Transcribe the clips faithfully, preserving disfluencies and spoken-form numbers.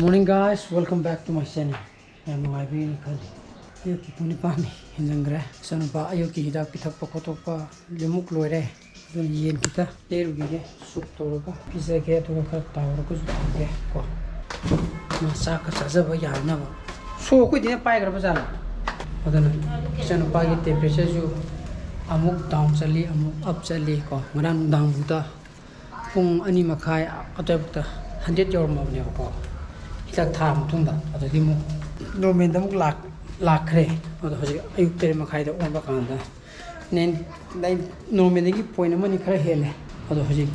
Morning guys, welcome back to my channel. ꯌꯥꯝ ꯅꯨꯡꯉꯥꯏꯕꯤꯅ ꯈꯜꯂꯤ꯫ ꯑꯌꯨꯛꯀꯤ ꯄꯨꯡ ꯅꯤꯄꯥꯟ ꯍꯦꯟꯖꯟꯈ꯭ꯔꯦ꯫ ꯏꯆꯥꯅꯨꯄꯥ ꯑꯌꯨꯛꯀꯤ ꯍꯤꯗꯥꯛ ꯄꯤꯊꯛꯄ ꯈꯣꯠꯇꯣꯛꯄ ꯂꯣꯏꯅꯃꯛ ꯂꯣꯏꯔꯦ꯫ ꯑꯗꯨꯅ ꯌꯦꯟ ꯈꯤꯇ ꯂꯩꯔꯨꯈꯤꯒꯦ, ꯁꯨꯞ ꯇꯧꯔꯒ ꯄꯤꯖꯒꯦ, ꯑꯗꯨꯒ ꯈꯔ ꯇꯥꯎꯔꯒꯁꯨ ꯊꯝꯒꯦ ꯀꯣ, ꯃꯥ ꯆꯥꯛꯀ ꯆꯥꯖꯕ ꯌꯥꯅꯕ꯫ ꯁꯣ ꯑꯩꯈꯣꯏꯗꯤꯅ ꯄꯥꯏꯈ꯭ꯔꯕ ꯖꯥꯠꯂꯣ? ꯑꯗꯨꯅ ꯏꯆꯥꯅꯨꯄꯥꯒꯤ ꯇꯦꯝꯄꯔꯦꯆꯔꯁꯨ ꯑꯃꯨꯛ ꯗꯥꯎꯟ ꯆꯠꯂꯤ, ꯑꯃꯨꯛ ꯑꯞ ꯆꯠꯂꯤ ꯀꯣ꯫ ꯉꯔꯥꯡ ꯅꯨꯡꯗꯥꯡꯗꯨꯗ ꯄꯨꯡ ꯑꯅꯤ ꯃꯈꯥꯏ ꯑꯗꯨꯋꯥꯏꯐꯥꯎꯗ ꯍꯟꯗ꯭ꯔꯦꯠ ꯌꯧꯔꯝꯃꯕꯅꯦꯕꯀꯣ꯫ ꯍꯤꯗꯥꯛ ꯊꯥ ꯃꯇꯨꯡꯗ ꯑꯗꯨꯗꯤ ꯑꯃꯨꯛ ꯅꯣꯔꯃꯦꯜꯗ ꯑꯃꯨꯛ ꯂꯥꯛ-, ꯂꯥꯛꯈ꯭ꯔꯦ꯫ ꯑꯗꯣ ꯍꯧꯖꯤꯛ ꯑꯌꯨꯛ ꯇꯔꯦꯠ ꯃꯈꯥꯏꯗ ꯑꯣꯟꯕ ꯀꯥꯟꯗ ꯅꯦꯟ-, ꯅꯥꯏꯟ-, ꯅꯣꯔꯃꯦꯜꯗꯒꯤ ꯄꯣꯏꯟ ꯑꯃꯅꯤ ꯈꯔ ꯍꯦꯜꯂꯦ꯫ ꯑꯗꯣ ꯍꯧꯖꯤꯛ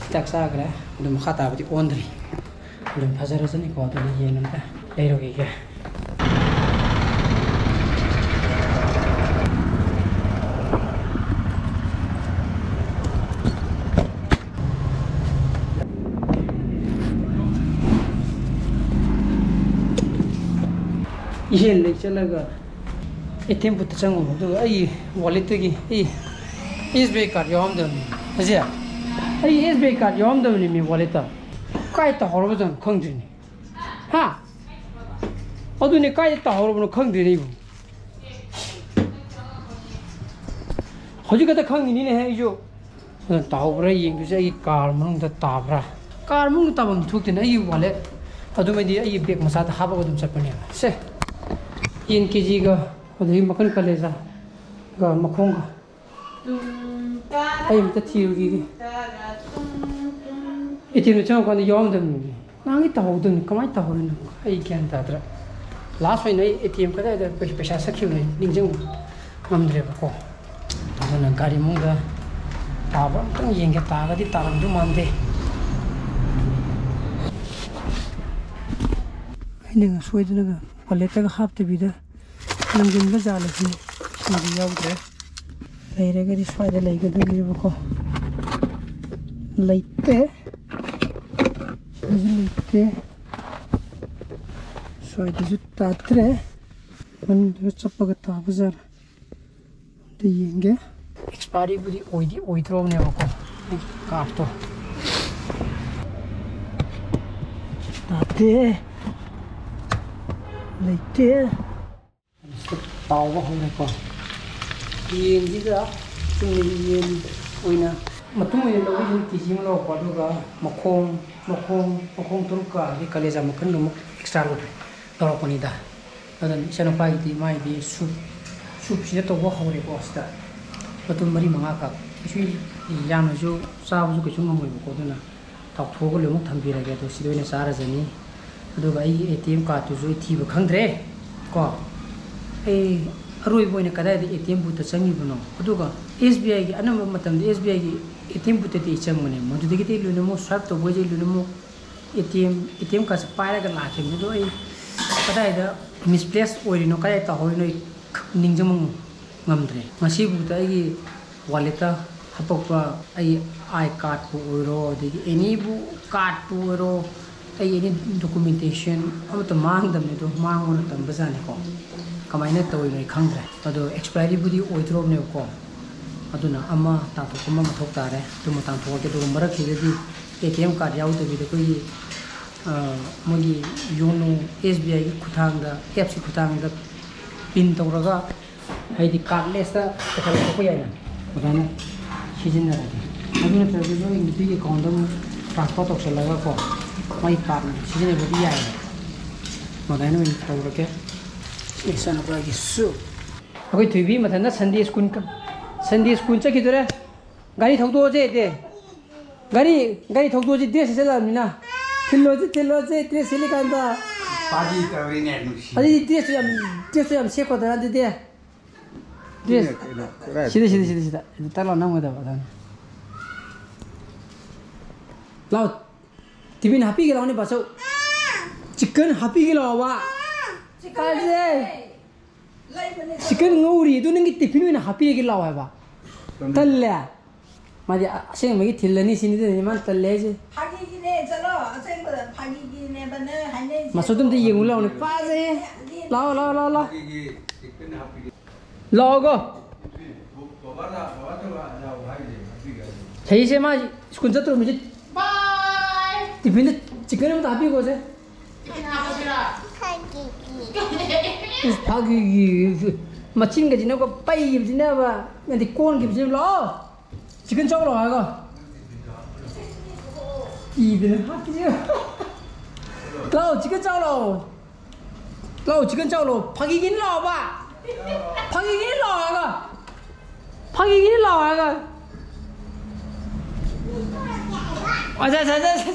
ꯍꯤꯗꯥꯛ ꯆꯥꯈ꯭ꯔꯦ꯫ ꯑꯗꯨ ꯃꯈꯥ ꯇꯥꯕꯗꯤ ꯑꯣꯟꯗ꯭ꯔꯤ꯫ ꯑꯗꯨꯝ ꯐꯖꯔꯁꯅꯤꯀꯣ꯫ ꯑꯗꯨꯅ ꯌꯦꯟ ꯑꯝꯇ ꯂꯩꯔꯨꯈꯤꯒꯦ꯫ ꯌꯦꯟ ꯂꯩ ꯆꯠꯂꯒ ꯑꯦ ꯇꯤ ꯑꯦꯝ ꯕꯨꯠꯇ ꯆꯪꯉꯨꯕ, ꯑꯗꯨꯒ ꯑꯩꯒꯤ ꯋꯥꯂꯦꯠꯇꯒꯤ ꯑꯩ ꯑꯦꯁ ꯕꯤ ꯑꯥꯏ ꯀꯥꯔꯗ ꯌꯥꯎꯔꯝꯗꯕꯅꯤ꯫ ꯑꯁꯦ, ꯑꯩ ꯑꯦꯁ ꯕꯤ ꯑꯥꯏ ꯀꯥꯔꯗ ꯌꯥꯎꯔꯝꯗꯕꯅꯤ ꯃꯤ ꯋꯥꯂꯦꯠꯇ꯫ ꯀꯥꯏ ꯇꯧꯍꯧꯔꯕꯖꯥꯠꯅꯣ ꯈꯪꯗ꯭ꯔꯤꯅꯤ꯫ ꯍꯥ? ꯑꯗꯨꯅꯦ, ꯀꯥꯏꯗ ꯇꯧꯍꯧꯔꯕꯅꯣ ꯈꯪꯗ꯭ꯔꯤꯅꯦ ꯑꯩꯕꯨ꯫ ꯍꯧꯖꯤꯛ ꯈꯛꯇ ꯈꯪꯉꯤꯅꯤꯅꯦ ꯑꯩꯁꯨ꯫ ꯑꯗꯨꯅ ꯇꯥꯍꯧꯕ꯭ꯔꯥ ꯌꯦꯡꯗꯣꯏꯁꯦ, ꯑꯩꯒꯤ ꯀꯥꯔ ꯃꯅꯨꯡꯗ ꯇꯥꯕ꯭ꯔꯥ? ꯀꯥꯔ ꯃꯅꯨꯡꯗ ꯇꯥꯐꯝ ꯊꯣꯛꯇꯦꯅꯦ, ꯑꯩꯒꯤ ꯋꯥꯂꯦꯠ꯫ ꯑꯗꯨꯃꯩꯗꯤ ꯑꯩꯒꯤ ꯕꯦꯒ ꯃꯆꯥꯗ ꯍꯥꯞꯄꯒ ꯑꯗꯨꯝ ꯆꯠꯄꯅꯦꯕ꯫ ꯁꯦ, ꯌꯦꯟ ꯀꯦ ꯖꯤꯒ, ꯑꯗꯒꯤ ꯃꯈꯟ ꯀꯂꯦꯖꯥꯒ ꯃꯈꯣꯡꯒ꯫ ꯑꯩ ꯑꯝꯇ ꯊꯤꯔꯨꯈꯤꯒꯦ꯫ ꯑꯦ ꯇꯤ ꯑꯦꯝꯗ ꯆꯪꯉꯀꯥꯟꯗ ꯌꯥꯎꯔꯝꯗꯕꯅꯤ꯫ ꯅꯍꯥꯟꯒꯩ ꯇꯧꯍꯧꯗꯕꯅꯤ꯫ ꯀꯃꯥꯏꯅ ꯇꯧꯍꯧꯔꯤꯅꯣ? ꯑꯩ ꯒ꯭ꯌꯥꯟ ꯇꯥꯗ꯭ꯔꯦ꯫ ꯂꯥꯁ ꯑꯣꯏꯅ ꯑꯩ ꯑꯦ ꯇꯤ ꯑꯦꯝ ꯀꯗꯥꯏꯗ ꯄꯩ-, ꯄꯩꯁꯥ ꯆꯠꯈꯤꯕꯅꯣ ꯑꯩ ꯅꯤꯡꯁꯤꯡꯕ ꯉꯝꯗ꯭ꯔꯦꯕꯀꯣ꯫ ꯑꯗꯨꯅ ꯒꯥꯔꯤ ꯃꯅꯨꯡꯗ ꯇꯥꯕ꯭ꯔꯥ ꯑꯝꯇꯪ ꯌꯦꯡꯒꯦ꯫ ꯇꯥꯔꯒꯗꯤ ꯇꯥꯔꯝꯗꯧ ꯃꯥꯟꯗꯦ꯫ ꯑꯩꯅꯒ ꯁꯣꯏꯗꯅꯒ ꯋꯥꯂꯦꯠꯇꯒ ꯍꯥꯞꯇꯕꯤꯗ ꯅꯪꯁꯤꯟꯕ ꯖꯥꯠꯂꯁꯤꯅꯤ꯫ ꯁꯤꯗꯤ ꯌꯥꯎꯗ꯭ꯔꯦ꯫ ꯂꯩꯔꯒꯗꯤ ꯁ꯭ꯋꯥꯏꯗ ꯂꯩꯒꯗꯣꯏꯅꯦꯕꯀꯣ꯫ ꯂꯩꯇꯦ꯫ ꯁꯤꯗꯁꯨ ꯂꯩꯇꯦ꯫ ꯁ꯭ꯋꯥꯏꯗꯁꯨ ꯇꯥꯗ꯭ꯔꯦ꯫ ꯃꯅꯨꯡꯗꯒ ꯆꯞꯄꯒ ꯇꯥꯕ ꯖꯥꯠꯂ? ꯑꯝꯇ ꯌꯦꯡꯒꯦ꯫ ꯑꯦꯛꯁꯄꯥꯏꯔꯤꯕꯨꯗꯤ ꯑꯣꯏꯗꯤ ꯑꯣꯏꯗ꯭ꯔꯣꯕꯅꯦꯕꯀꯣ, ꯑꯩ ꯀꯥꯔꯠꯇꯣ꯫ ꯇꯥꯗꯦ꯫ ꯂꯩꯇꯦ꯫ ꯇꯥꯎꯕ ꯍꯧꯔꯦꯀꯣ꯫ ꯌꯦꯟꯁꯤꯗ ꯆꯨꯝꯅꯒꯤ ꯌꯦꯟ ꯑꯣꯏꯅ ꯃꯇꯨꯝ ꯑꯣꯏꯅ ꯂꯧꯔꯤꯁꯤꯅ ꯀꯦ ꯖꯤ ꯑꯃ ꯂꯧꯔꯛꯄ, ꯑꯗꯨꯒ ꯃꯈꯣꯡ, ꯃꯈꯣꯡ, ꯃꯈꯣꯡ ꯇꯔꯨꯛꯀ ꯑꯗꯩ ꯀꯂꯦꯖꯥ ꯃꯈꯜꯗꯨꯃꯨꯛ ꯑꯦꯛꯁꯇ꯭ꯔꯥ ꯂꯧꯔꯛꯄꯅꯤꯗ꯫ ꯑꯗꯨꯅ ꯏꯆꯥꯅꯨꯄꯥꯒꯤꯗꯤ ꯃꯥꯒꯤꯗꯤ ꯁꯨꯞ, ꯁꯨꯞꯁꯤꯗ ꯇꯧꯕ ꯍꯧꯔꯦꯀꯣ꯫ ꯁꯤꯗ ꯃꯇꯨꯝ ꯃꯔꯤ ꯃꯉꯥꯈꯛ, ꯀꯩꯁꯨ ꯌꯥꯝꯅꯁꯨ ꯆꯥꯕꯁꯨ ꯀꯩꯁꯨ ꯉꯝꯃꯣꯏꯕꯀꯣ꯫ ꯑꯗꯨꯅ ꯇꯥꯎꯊꯣꯛꯑꯒ ꯂꯣꯏꯅꯃꯛ ꯊꯝꯕꯤꯔꯒꯦ꯫ ꯑꯗꯣ ꯁꯤꯗ ꯑꯣꯏꯅ ꯆꯥꯔꯁꯅꯤ꯫ ꯑꯗꯨꯒ ꯑꯩꯒꯤ ꯑꯦ ꯇꯤ ꯑꯦꯝ ꯀꯥꯔꯠꯇꯨꯁꯨ ꯑꯩ ꯊꯤꯕ ꯈꯪꯗ꯭ꯔꯦ ꯀꯣ꯫ ꯑꯩ ꯑꯔꯣꯏꯕ ꯑꯣꯏꯅ ꯀꯗꯥꯏꯗ ꯑꯦ ꯇꯤ ꯑꯦꯝ ꯕꯨꯠꯇ ꯆꯪꯉꯤꯕꯅꯣ? ꯑꯗꯨꯒ ꯑꯦꯁ ꯕꯤ ꯑꯥꯏꯒꯤ, ꯑꯅꯝꯕ ꯃꯇꯝꯗ ꯑꯦꯁ ꯕꯤ ꯑꯥꯏꯒꯤ ꯑꯦ ꯇꯤ ꯑꯦꯝ ꯕꯨꯠꯇꯗꯤ ꯑꯩ ꯆꯪꯕꯅꯦ꯫ ꯃꯗꯨꯗꯒꯤꯗꯤ ꯑꯩ ꯂꯣꯏꯅꯃꯛ ꯁ꯭ꯋꯥꯏꯞ ꯇꯧꯕꯈꯩꯁꯦ ꯑꯩ ꯂꯣꯏꯅꯃꯛ A T M, A T M ꯀꯥꯔꯠꯁꯦ ꯄꯥꯏꯔꯒ ꯂꯥꯛꯈꯤꯕꯅꯤ꯫ ꯑꯗꯣ ꯑꯩ ꯀꯗꯥꯏꯗ ꯃꯤꯁꯄ꯭ꯂꯦꯁ ꯑꯣꯏꯔꯤꯅꯣ, ꯀꯗꯥꯏ ꯇꯧꯍꯧꯔꯤꯅꯣ, ꯑꯩ ꯈ-, ꯅꯤꯡꯁꯤꯡꯕ ꯉꯝꯗ꯭ꯔꯦ꯫ ꯉꯁꯤꯐꯥꯎꯗ ꯑꯩꯒꯤ ꯋꯥꯂꯦꯠꯇ ꯍꯥꯄꯛꯄ ꯑꯩꯒꯤ ꯑꯥꯏ ꯀꯥꯔꯠꯄꯨ ꯑꯣꯏꯔꯣ, ꯑꯗꯒꯤ ꯑꯦꯅꯤꯕꯨ ꯀꯥꯔꯠꯄꯨ ꯑꯣꯏꯔꯣ, ꯑꯩꯒꯤ ꯑꯦꯅꯤ ꯗꯣꯀꯨꯃꯦꯟꯇꯦꯁꯟ ꯑꯃꯠꯇ ꯃꯥꯡꯗꯕꯅꯤ꯫ ꯑꯗꯣ ꯃꯥꯡꯕꯅ ꯇꯝꯕꯖꯥꯠꯅꯤꯀꯣ꯫ ꯀꯃꯥꯏꯅ ꯇꯧꯔꯤꯅꯣ ꯑꯩ ꯈꯪꯗ꯭ꯔꯦ꯫ ꯑꯗꯣ ꯑꯦꯛꯁꯄꯥꯏꯔꯤꯕꯨꯗꯤ ꯑꯣꯏꯗ꯭ꯔꯣꯕꯅꯦꯕꯀꯣ꯫ ꯑꯗꯨꯅ ꯑꯃ ꯇꯥꯟꯊꯣꯛꯄ ꯑꯃ ꯃꯊꯧ ꯇꯥꯔꯦ꯫ ꯑꯗꯨꯃ ꯇꯥꯟꯊꯣꯛꯑꯒꯦ꯫ ꯑꯗꯨꯒ ꯃꯔꯛꯁꯤꯗꯗꯤ ꯑꯦ ꯇꯤ ꯑꯦꯝ ꯀꯥꯔꯠ ꯌꯥꯎꯗꯕꯤꯗ ꯑꯩꯈꯣꯏꯒꯤ, ꯑ, ꯃꯣꯏꯒꯤ ꯌꯣꯅꯣ ꯑꯦꯁ ꯕꯤ ꯑꯥꯏꯒꯤ ꯈꯨꯠꯊꯥꯡꯗ, ꯑꯦꯞꯁꯀꯤ ꯈꯨꯠꯊꯥꯡꯗ ꯄꯤꯟ ꯇꯧꯔꯒ, ꯍꯥꯏꯗꯤ ꯀꯥꯔꯠꯂꯦꯁꯇ ꯄꯩꯁꯥ ꯂꯧꯊꯣꯛꯄ ꯌꯥꯏꯅ, ꯑꯗꯨꯃꯥꯏꯅ ꯁꯤꯖꯤꯟꯅꯔꯒꯦ꯫ ꯑꯗꯨ ꯅꯠꯇ꯭ꯔꯒꯁꯨ ꯑꯩ ꯅꯨꯄꯤꯒꯤ ꯑꯦꯀꯥꯎꯟꯗ ꯑꯃꯨꯛ ꯇ꯭ꯔꯥꯟꯁꯐꯔ ꯇꯧꯁꯜꯂꯒꯀꯣ, ꯃꯥꯒꯤ ꯀꯥꯔꯠ ꯁꯤꯖꯤꯟꯅꯕꯗꯤ ꯌꯥꯏꯑꯕ꯫ ꯑꯗꯨꯃꯥꯏꯅ ꯑꯣꯏꯅ ꯇꯧꯔꯒꯦ꯫ ꯏꯆꯥꯅꯨꯄꯥꯒꯤꯁꯨ꯫ ꯑꯩꯈꯣꯏ ꯊꯣꯏꯕꯤ ꯃꯊꯟꯇ ꯁꯟꯗꯦ ꯁ꯭ꯀꯨꯜ ꯀ-, ꯁꯟꯗꯦ ꯁ꯭ꯀꯨꯜ ꯆꯠꯈꯤꯗꯣꯔꯦ꯫ ꯒꯥꯔꯤ ꯊꯧꯗꯣꯛꯑꯁꯦ ꯗꯦ꯫ ꯒꯥꯔꯤ, ꯒꯥꯔꯤ ꯊꯧꯗꯣꯛꯑꯁꯦ, ꯗ꯭ꯔꯦꯁ ꯁꯦꯠꯆꯜꯂꯛꯑꯕꯅꯤꯅ꯫ ꯊꯤꯜꯂꯣꯁꯦ, ꯊꯤꯜꯂꯣꯁꯦ, ꯗ꯭ꯔꯦꯁ ꯁꯦꯠꯂꯤꯀꯥꯟꯗ꯫ ꯄꯥꯔꯇꯤ ꯇꯧꯔꯤꯅꯦ, ꯅꯨꯡꯁꯤ꯫ ꯑꯗꯨꯗꯤ ꯗ꯭ꯔꯦꯁꯇꯣ ꯌꯥꯝ, ꯗ꯭ꯔꯦꯁꯇꯣ ꯌꯥꯝ ꯁꯦꯠꯀꯣꯗꯅ ꯑꯗꯨꯗꯤ꯫ ꯗ꯭ꯔꯦꯁ꯫ ꯁꯤꯅ ꯀꯩꯅꯣ? ꯀꯗꯥꯏ ꯁꯤꯗ, ꯁꯤꯗ, ꯊꯝꯃꯤ? ꯁꯤꯗ, ꯁꯤꯗ꯫ ꯇꯛ ꯂꯥꯎ ꯅꯝꯒꯗꯕ ꯑꯗꯨꯅ꯫ ꯂꯥꯎ꯫ ꯇꯤꯐꯤꯟ ꯍꯥꯞꯄꯤꯒꯦ ꯂꯥꯎꯅꯦ, ꯕꯥꯆꯧ꯫ ꯆꯤꯛꯀꯟ ꯍꯥꯞꯄꯤꯒꯦ ꯂꯥꯎꯕ꯫ ꯆꯤꯛꯀꯟ ꯀꯥꯏꯁꯦ? ꯂꯩꯕꯅꯦ꯫ ꯆꯤꯛꯀꯟ ꯉꯧꯔꯤ, ꯑꯗꯨ ꯅꯪꯒꯤ ꯇꯤꯐꯤꯟ ꯑꯣꯏꯅ ꯍꯥꯞꯄꯤꯔꯒꯦ ꯂꯥꯎ ꯍꯥꯏꯕ꯫ ꯇꯜꯂꯦ꯫ ꯃꯥꯗꯤ ꯑꯁꯦꯡꯕꯒꯤ ꯊꯤꯜꯂꯅꯤ ꯁꯤꯅꯤ, ꯑꯗꯨꯅꯅꯤ ꯃꯥꯅ ꯇꯜꯂꯦ ꯍꯥꯏꯁꯦ꯫ ꯐꯥꯒꯤꯒꯤꯅꯦ, ꯆꯠꯂꯣ꯫ ꯑꯁꯦꯡꯕꯗ ꯐꯥꯒꯤꯒꯤꯅꯦꯕꯅꯦ ꯍꯥꯏꯅꯩꯁꯦ꯫ ꯃꯁꯛꯇꯣ ꯑꯝꯇ ꯌꯦꯡꯉꯨ ꯂꯥꯎꯅꯦ꯫ ꯐꯖꯩꯌꯦ꯫ ꯂꯥꯛꯑꯣ, ꯂꯥꯛꯑꯣ, ꯂꯥꯛꯑꯣ, ꯂꯥꯛꯑꯣ꯫ ꯂꯥꯛꯑꯣꯒꯣ꯫ ꯆꯍꯤꯁꯦ ꯃꯥ ꯁ꯭ꯀꯨꯜ ꯆꯠꯇ꯭ꯔꯣ, ꯃꯤꯁꯦ? ꯕꯥꯏ꯫ ꯇꯤꯐꯤꯟꯗ ꯆꯤꯛꯀꯟ ꯑꯃꯇ ꯍꯥꯞꯄꯤꯈꯣꯁꯦ꯫ ꯇꯤꯐꯤꯟ ꯍꯥꯞꯄꯁꯤꯔꯥ? ꯏꯁ, ꯐꯥꯒꯤꯒꯤ ꯃꯆꯤꯟꯒꯁꯤꯅꯀꯣ ꯄꯩꯈꯤꯕꯁꯤꯅꯕ, ꯅꯠꯇꯦ, ꯀꯣꯟꯈꯤꯕꯁꯤꯅ, "ꯂꯥꯛꯑꯣ, ꯆꯤꯛꯀꯟ ꯆꯥꯎ ꯂꯥꯛꯑꯣ" ꯍꯥꯏꯔꯒ, ꯀꯤꯗꯅ ꯍꯥꯠꯈꯤꯁꯦ꯫ "ꯂꯥꯛꯑꯣ, ꯆꯤꯛꯀꯟ ꯆꯥꯎ ꯂꯥꯛꯑꯣ, ꯂꯥꯛꯑꯣ, ꯆꯤꯛꯀꯟ ꯆꯥꯎ ꯂꯥꯛꯑꯣ, ꯐꯥꯒꯤꯒꯤꯅꯤ ꯂꯥꯛꯑꯣꯕ, ꯐꯥꯒꯤꯒꯤꯅꯤ ꯂꯥꯛꯑꯣ" ꯍꯥꯏꯔꯒ, "ꯐꯥꯒꯤꯒꯤꯅꯤ ꯂꯥꯛꯑꯣ" ꯍꯥꯏꯔꯒ, ꯑꯁ, ꯑꯁ, ꯑꯁ, ꯑꯁ꯫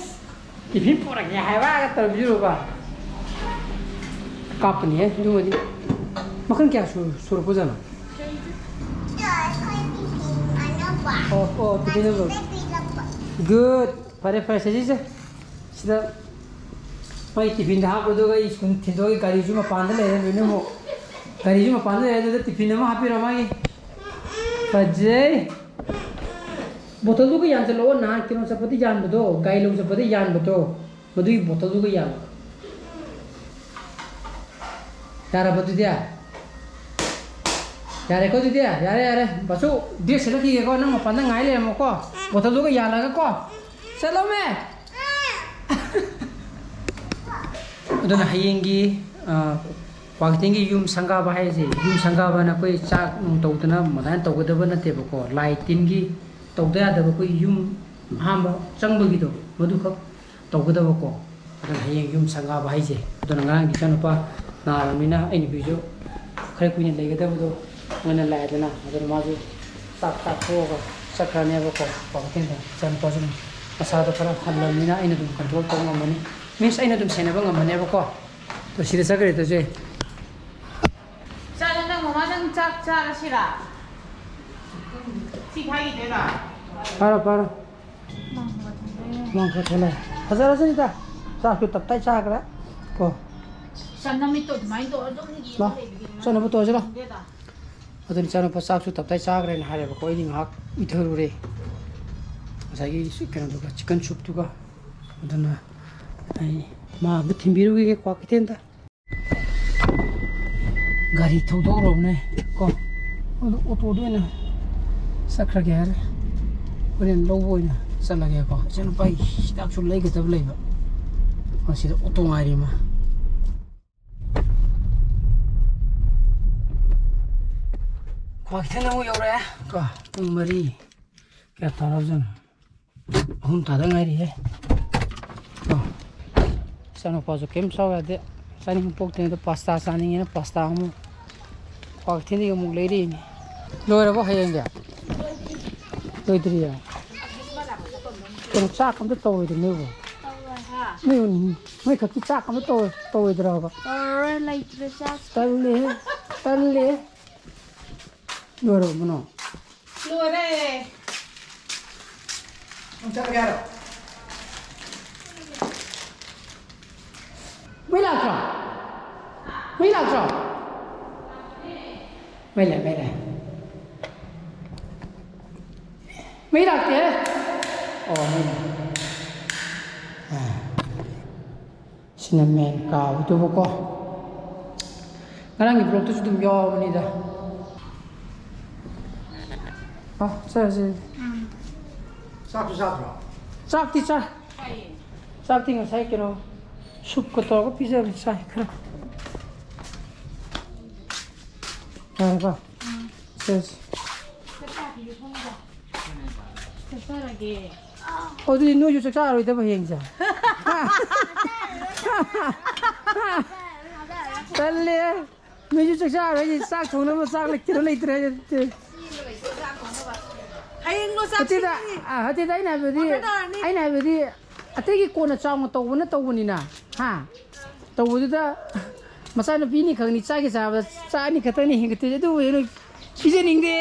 ꯇꯤꯐꯤꯟ ꯄꯨꯔꯛꯀꯦ ꯍꯥꯏꯕꯒ ꯇꯧꯕꯤꯔꯨꯕ꯫ ꯀꯥꯞꯄꯅꯤꯍꯦ, ꯑꯗꯨꯃꯗꯤ꯫ ꯃꯈꯜ ꯀꯌꯥ ꯁꯨ-, ꯁꯨꯔꯛꯄꯖꯥꯠꯅꯣ? ꯑꯣ, ꯑꯣ, ꯇꯤꯐꯤꯟ ꯑꯃ꯫ Good. ꯐꯔꯦ, ꯐꯔꯦ, ꯁꯦ, ꯁꯦ, ꯁꯦ꯫ ꯁꯤꯗ ꯃꯥꯒꯤ ꯇꯤꯐꯤꯟꯗ ꯍꯥꯞꯄꯗꯨꯒ ꯑꯩ ꯁ꯭ꯀꯨꯜ ꯊꯤꯟꯗꯣꯛꯑꯒ ꯒꯥꯔꯤꯁꯨ ꯃꯄꯥꯟꯗ ꯂꯩꯔꯦ, ꯂꯣꯏꯅꯃꯛ꯫ ꯒꯥꯔꯤꯁꯨ ꯃꯄꯥꯟꯗ ꯂꯩꯔꯦ, ꯑꯗꯨꯗ ꯇꯤꯐꯤꯟ ꯑꯃ ꯍꯥꯞꯄꯤꯔꯣ ꯃꯥꯒꯤ꯫ ꯐꯖꯩ꯫ ꯕꯣꯇꯜꯗꯨꯒ ꯌꯥꯟꯁꯤꯜꯂꯛꯑꯣ, ꯅꯍꯥꯟ ꯀꯩꯅꯣ ꯆꯠꯄꯗ ꯌꯥꯟꯕꯗꯣ, ꯒꯥꯔꯤ ꯂꯧ ꯆꯠꯄꯗ ꯌꯥꯟꯕꯗꯣ, ꯃꯗꯨꯒꯤ ꯕꯣꯇꯜꯗꯨꯒ ꯌꯥꯜꯂꯣ꯫ ꯌꯥꯔꯕ ꯑꯗꯨꯗꯤ? ꯌꯥꯔꯦꯀꯣ ꯑꯗꯨꯗꯤ? ꯌꯥꯔꯦ, ꯌꯥꯔꯦ꯫ ꯕꯥꯁꯨ, ꯗ꯭ꯔꯦꯁ ꯁꯦꯠꯂꯛꯈꯤꯒꯦꯀꯣ, ꯅꯪ ꯃꯄꯥꯟꯗ ꯉꯥꯏ ꯂꯩꯔꯝꯃꯣꯀꯣ, ꯕꯣꯇꯜꯗꯨꯒ ꯌꯥꯜꯂꯒꯀꯣ꯫ ꯆꯠꯂꯣꯃꯦ꯫ ꯑꯗꯨꯅ ꯍꯌꯦꯡꯒꯤ, ꯑ, ꯀ꯭ꯋꯥꯀꯩꯊꯦꯜꯒꯤ ꯌꯨꯝ ꯁꯪꯒꯥꯕ ꯍꯥꯏꯁꯦ, ꯌꯨꯝ ꯁꯪꯒꯥꯕꯅ ꯑꯩꯈꯣꯏ ꯆꯥꯛ ꯅꯨꯡ ꯇꯧꯗꯅ ꯑꯗꯨꯃꯥꯏꯅ ꯇꯧꯒꯗꯕ ꯅꯠꯇꯦꯕꯀꯣ꯫ ꯂꯥꯏ ꯇꯤꯟꯒꯤ ꯇꯧꯗ ꯌꯥꯗꯕ ꯑꯩꯈꯣꯏ ꯌꯨꯝ ꯑꯍꯥꯟꯕ ꯆꯪꯕꯒꯤꯗꯣ, ꯃꯗꯨꯈꯛ ꯇꯧꯒꯗꯕꯀꯣ꯫ ꯑꯗꯨꯅ ꯍꯌꯦꯡ ꯌꯨꯝ ꯁꯪꯒꯥꯕ ꯍꯥꯏꯁꯦ꯫ ꯑꯗꯨꯅ ꯉꯔꯥꯡꯒꯤ ꯏꯆꯥꯅꯨꯄꯥ ꯅꯥꯔꯕꯅꯤꯅ ꯑꯩ ꯅꯨꯄꯤꯁꯨ ꯈꯔ ꯀꯨꯏꯅ ꯂꯩꯒꯗꯕꯗꯣ ꯉꯟꯅ ꯂꯥꯛꯑꯦꯗꯅ, ꯑꯗꯨꯅ ꯃꯥꯁꯨ ꯆꯥꯛ ꯆꯥꯊꯣꯛꯑꯒ ꯆꯠꯈ꯭ꯔꯅꯦꯕꯀꯣ꯫ ꯀ꯭ꯋꯥꯀꯩꯊꯦꯜꯗ ꯏꯆꯥꯅꯨꯄꯥꯁꯨ ꯃꯁꯥꯗꯣ ꯈꯔ ꯍꯜꯂꯕꯅꯤꯅ ꯑꯩꯅ ꯑꯗꯨꯝ control ꯇꯧꯕ ꯉꯝꯃꯅꯤ, means ꯑꯩꯅ ꯑꯗꯨꯝ ꯁꯦꯟꯅꯕ ꯉꯝꯃꯅꯦꯕꯀꯣ꯫ ꯑꯗꯣ ꯁꯤꯗ ꯆꯠꯈ꯭ꯔꯦ ꯇꯧꯁꯦ꯫ ꯆꯥꯅ ꯅꯪ ꯃꯃꯥ ꯅꯪ ꯆꯥꯛ ꯆꯥꯔꯁꯤꯔꯥ? ꯁꯤ ꯈꯥꯏꯈꯤꯗꯣꯏꯔꯣ? ꯐꯔꯣ, ꯐꯔꯣ꯫ ꯃꯥꯡ ꯈꯔ ꯊꯣꯛꯂꯛꯑꯦ꯫ ꯐꯖꯔꯁꯤꯅꯤꯗ꯫ ꯆꯥꯛꯁꯨ ꯇꯞꯇꯥꯏ ꯆꯥꯈ꯭ꯔꯦ꯫ ꯀꯣ꯫ ꯏꯆꯟ ꯅꯃꯤꯠꯇꯣ ꯑꯗꯨꯃꯥꯏꯅ ꯇꯧꯔ ꯑꯗꯨꯝ ꯌꯦꯡꯉ ꯂꯥ, ꯂꯩꯕꯗꯤ ꯆꯠꯅꯕ ꯇꯧꯔꯁꯤ ꯂꯥ꯫ ꯈꯪꯗꯦꯗ꯫ ꯑꯗꯨꯅ ꯏꯆꯥꯅꯨꯄꯥ ꯆꯥꯛꯁꯨ ꯇꯞꯇꯥꯏ ꯆꯥꯈ꯭ꯔꯦꯅ ꯍꯥꯏꯔꯦꯕꯀꯣ꯫ ꯑꯩꯗꯤ ꯉꯥꯏꯍꯥꯛ ꯎꯏꯊꯔꯨꯔꯦ꯫ ꯉꯁꯥꯏꯒꯤ ꯁꯤ ꯀꯩꯅꯣꯗꯨꯒ, chicken soupꯇꯨꯒ꯫ ꯑꯗꯨꯅ ꯑꯩ ꯃꯥ ꯑꯝꯇ ꯊꯤꯟꯕꯤꯔꯨꯈꯤꯒꯦ ꯀ꯭ꯋꯥꯀꯩꯊꯦꯜꯗ꯫ ꯒꯥꯔꯤ ꯊꯧꯗꯣꯛꯎꯔꯕꯅꯦ ꯀꯣ꯫ ꯑꯗꯨ ꯑꯣꯇꯣꯗ ꯑꯣꯏꯅ ꯆꯠꯈ꯭ꯔꯒꯦ ꯍꯥꯏꯔꯦ꯫ ꯍꯣꯔꯦꯟ ꯂꯧꯕ ꯑꯣꯏꯅ ꯆꯠꯂꯒꯦꯀꯣ꯫ ꯏꯆꯥꯅꯨꯄꯥꯒꯤ ꯍꯤꯗꯥꯛꯁꯨ ꯂꯩꯒꯗꯕ ꯂꯩꯕ꯫ ꯃꯁꯤꯗ ꯑꯣꯇꯣ ꯉꯥꯏꯔꯤ ꯃꯥ꯫ ꯀ꯭ꯋꯥꯀꯩꯊꯦꯜ ꯑꯃꯨꯛ ꯌꯧꯔꯛꯑꯦ꯫ ꯀꯣ, ꯄꯨꯡ ꯃꯔꯤ ꯀꯌꯥ ꯇꯥꯔꯕꯖꯥꯠꯅꯣ? ꯑꯍꯨꯝ ꯇꯥꯗ ꯉꯥꯏꯔꯤꯍꯦ꯫ ꯀꯣ, ꯏꯆꯥꯅꯨꯄꯥꯁꯨ ꯀꯩꯝ ꯆꯥꯎ ꯌꯥꯗꯦ꯫ ꯆꯥꯅꯤꯡꯕ ꯄꯣꯛꯇ꯭ꯔꯤꯉꯩꯗ ꯄꯥꯁꯇꯥ ꯆꯥꯅꯤꯡꯉꯦꯅ ꯄꯥꯁꯇꯥ ꯑꯃꯨꯛ ꯀ꯭ꯋꯥꯀꯩꯊꯦꯜꯗꯒꯤ ꯑꯃꯨꯛ ꯂꯩꯔꯛꯏꯅꯤ꯫ ꯂꯣꯏꯔꯕꯣ ꯍꯌꯦꯡꯒꯤ? ꯂꯣꯏꯗ꯭ꯔꯤꯌꯦ? ꯀꯩꯅꯣ, ꯆꯥꯛ ꯑꯝꯇ ꯇꯧꯔꯣꯏꯗ꯭ꯔꯣ ꯅꯣꯏꯕꯣ? ꯇꯧꯔꯣꯏ, ꯍꯥ? ꯅꯣꯏ, ꯅꯣꯏ ꯈꯛꯀꯤ ꯆꯥꯛ ꯑꯝꯇ ꯇꯧꯔꯣꯏ-, ꯇꯧꯔꯣꯏꯗ꯭ꯔꯕ? ꯇꯧꯔꯔꯣꯏ, ꯂꯩꯇ꯭ꯔꯦ ꯆꯥꯛ꯫ ꯇꯜꯂꯦꯍꯦ, ꯇꯜꯂꯦꯍꯦ꯫ ꯂꯣꯏꯔꯕꯣ ꯃꯅꯣ? ꯂꯣꯏꯔꯦ꯫ ꯅꯪ ꯆꯠꯂꯒꯦ ꯍꯥꯏꯔꯣ? ꯃꯩ ꯂꯥꯛꯇ꯭ꯔꯣ? ꯃꯩ ꯂꯥꯛꯇ꯭ꯔꯣ? ꯃꯩ ꯂꯥꯛ-, ꯃꯩ ꯂꯥꯛ-, ꯃꯩ ꯂꯥꯛꯇꯦ꯫ ꯑꯣ, ꯃꯩ ꯂꯥꯛ-, ꯑꯥ꯫ ꯁꯤꯅ ꯃꯦꯟ ꯀꯥꯎꯗꯨꯕꯀꯣ꯫ ꯉꯔꯥꯡꯒꯤ ꯕ꯭ꯂꯣꯛꯇꯁꯨ ꯑꯗꯨꯝ ꯌꯥꯎꯕꯅꯤꯗ꯫ ꯑ, ꯆꯥꯁꯦ꯫ ꯆꯥꯛꯁꯨ ꯆꯥꯗ꯭ꯔꯣ? ꯆꯥꯛꯇꯤ ꯆꯥꯏ꯫ ꯆꯥꯛꯇꯤ ꯉꯁꯥꯏ ꯀꯩꯅꯣ, ꯁꯨꯞꯀ ꯇꯧꯔꯒ ꯄꯤꯖꯕꯅꯤ, ꯆꯥꯏ ꯈꯔ꯫ ꯌꯥꯔꯦꯀꯣ? ꯆꯥꯁꯦ꯫ ꯆꯠꯆꯔꯒꯦ꯫ ꯑꯣ, ꯑꯗꯨꯗꯤ ꯅꯣꯏꯁꯨ ꯆꯥꯛ ꯆꯥꯔꯣꯏꯗꯕ ꯍꯌꯦꯡꯁꯦ? ꯇꯜꯂꯦ꯫ ꯅꯣꯏꯁꯨ ꯆꯥꯛ ꯆꯥꯔꯣꯏ, ꯆꯥꯛ ꯊꯣꯡꯅꯕ ꯆꯥꯛ ꯂꯩ-, ꯀꯩꯅꯣ ꯂꯩꯇ꯭ꯔꯦ꯫ ꯍꯌꯦꯡ ꯂꯣ ꯆꯥꯛ ꯅꯠꯇꯦꯗ, ꯁꯤꯟꯒꯅꯤ꯫ ꯑ, ꯅꯠꯇꯦꯗ, ꯑꯩꯅ ꯍꯥꯏꯕꯗꯤ, ꯑꯣꯔꯗꯔ ꯇꯧꯔꯅꯤ꯫ ꯑꯩꯅ ꯍꯥꯏꯕꯗꯤ ꯑꯇꯩꯒꯤ ꯀꯣꯟꯅ ꯆꯥꯎꯅ ꯇꯧꯕꯅ ꯇꯧꯕꯅꯤꯅ, ꯍꯥ? ꯇꯧꯕꯗꯨꯗ ꯃꯆꯥꯅꯨꯄꯤꯅꯤ ꯈꯛꯅꯤ ꯆꯥꯒꯦ ꯆꯥꯕ, ꯆꯥ ꯑꯅꯤ ꯈꯛꯇꯅꯤ ꯍꯦꯟꯒꯠꯇꯣꯏꯁꯦ, ꯑꯗꯨꯕꯨ ꯅꯣꯏ ꯄꯤꯖꯅꯤꯡꯗꯦ꯫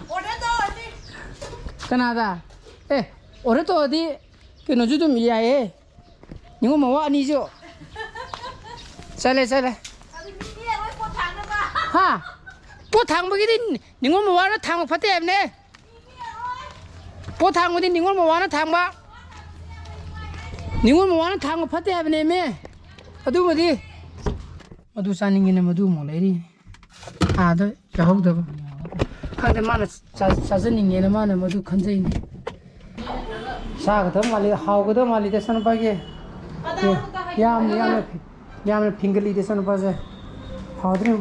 ꯑꯣꯔꯗꯔ ꯇꯧꯔꯅꯤ꯫ ꯀꯅꯥꯗ? ꯑꯦ, ꯑꯣꯔꯗꯔ ꯇꯧꯔꯗꯤ ꯀꯩꯅꯣꯁꯨ ꯑꯗꯨꯝ ꯌꯥꯏꯌꯦ, ꯅꯤꯉꯣꯜ ꯃꯋꯥ ꯑꯅꯤꯁꯨ꯫ ꯆꯠꯂꯦ, ꯆꯠꯂꯦ꯫ ꯑꯗꯨ ꯃꯤ ꯅꯦꯛꯑꯔꯣꯏ ꯄꯣꯠ ꯊꯥꯡꯅꯕ꯫ ꯍꯥ? ꯄꯣꯠ ꯊꯥꯡꯕꯒꯤꯗꯤ ꯅꯤꯉꯣꯜ ꯃꯋꯥꯅ ꯊꯥꯡꯕ ꯐꯠꯇꯦ ꯍꯥꯏꯕꯅꯦ꯫ ꯄꯣꯠ ꯊꯥꯡꯕꯗꯤ ꯅꯤꯉꯣꯜ ꯃꯋꯥꯅ ꯊꯥꯡꯕ꯫ ꯅꯤꯉꯣꯜ ꯃꯋꯥꯅ ꯊꯥꯡꯕ ꯐꯠꯇꯦ ꯍꯥꯏꯕꯅꯦꯃꯦ꯫ ꯑꯗꯨꯃꯗꯤ꯫ ꯃꯗꯨ ꯆꯥꯅꯤꯡꯉꯦꯅ ꯃꯗꯨ ꯑꯃꯨꯛ ꯂꯩꯔꯤ꯫ ꯑꯥꯗ ꯌꯥꯍꯧꯗꯕ꯫ ꯈꯪꯗꯦ, ꯃꯥꯅ ꯆꯥ-, ꯆꯥꯖꯅꯤꯡꯉꯦꯅ ꯃꯥꯅ ꯃꯗꯨ ꯈꯟꯖꯩꯅꯤ꯫ ꯆꯥꯒꯗꯕ ꯃꯥꯜꯂꯤ, ꯍꯥꯎꯒꯗꯕ ꯃꯥꯜꯂꯤꯗ ꯏꯆꯥꯅꯨꯄꯥꯒꯤ꯫ ꯌꯥꯝ, ꯌꯥꯝꯅ, ꯌꯥꯝꯅ ꯐꯤꯡꯒꯜꯂꯤꯗ ꯏꯆꯥꯅꯨꯄꯥꯁꯦ꯫ ꯍꯥꯎꯗ꯭ꯔꯣ?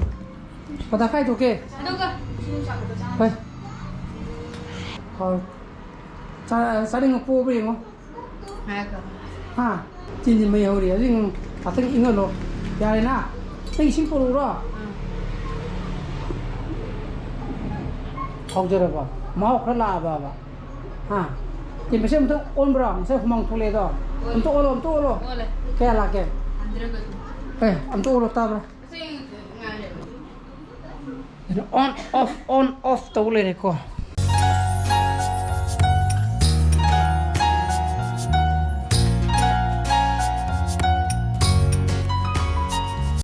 ꯄꯇꯥ ꯈꯥꯏꯗꯣꯛꯀꯦ꯫ ꯑꯗꯨꯒ ꯍꯣꯏ꯫ ꯍꯣꯏ꯫ ꯆꯥ-, ꯆꯥꯅꯤꯡꯉ ꯄꯣꯕ꯭ꯔꯥ ꯌꯦꯡꯉꯣ꯫ ꯉꯥꯏꯈꯣ꯫ ꯍꯥ? ꯆꯤꯟꯁꯤ ꯃꯩ ꯍꯧꯔꯤ꯫ ꯍꯧꯖꯤꯛ ꯉꯥꯛꯇꯪ ꯏꯪꯍꯜꯂꯣ꯫ ꯌꯥꯔꯦꯅ? ꯅꯪ ꯏꯁꯤꯡ ꯄꯨꯔꯛꯎꯔꯣ? ꯎꯝ꯫ ꯍꯥꯎꯖꯔꯕꯣ? ꯃꯍꯥꯎ ꯈꯔ ꯂꯥꯛꯑꯕꯕ? ꯍꯥ? ꯇꯦꯝꯄꯔꯦꯆꯔ ꯑꯝꯇ ꯑꯣꯟꯕ꯭ꯔꯣ? ꯉꯁꯥꯏ ꯍꯨꯃꯥꯡ ꯊꯣꯛꯂꯛꯑꯦꯗꯣ꯫ ꯑꯣꯜꯂꯦ꯫ ꯑꯝꯇ ꯑꯣꯜꯂꯣ, ꯑꯝꯇ ꯑꯣꯜꯂꯣ꯫ ꯑꯣꯜꯂꯦ꯫ ꯀꯌꯥ ꯂꯥꯛꯀꯦ? ꯍꯟꯗ꯭ꯔꯒ ꯑꯗꯨꯝ꯫ ꯑꯦ, ꯑꯝꯇ ꯑꯣꯜꯂꯣ ꯇꯥꯕ꯭ꯔꯥ? ꯉꯁꯥꯏ ꯉꯥꯏꯔꯦ꯫ ꯑꯗꯨ on off, on off ꯇꯧ ꯂꯩꯔꯦꯀꯣ꯫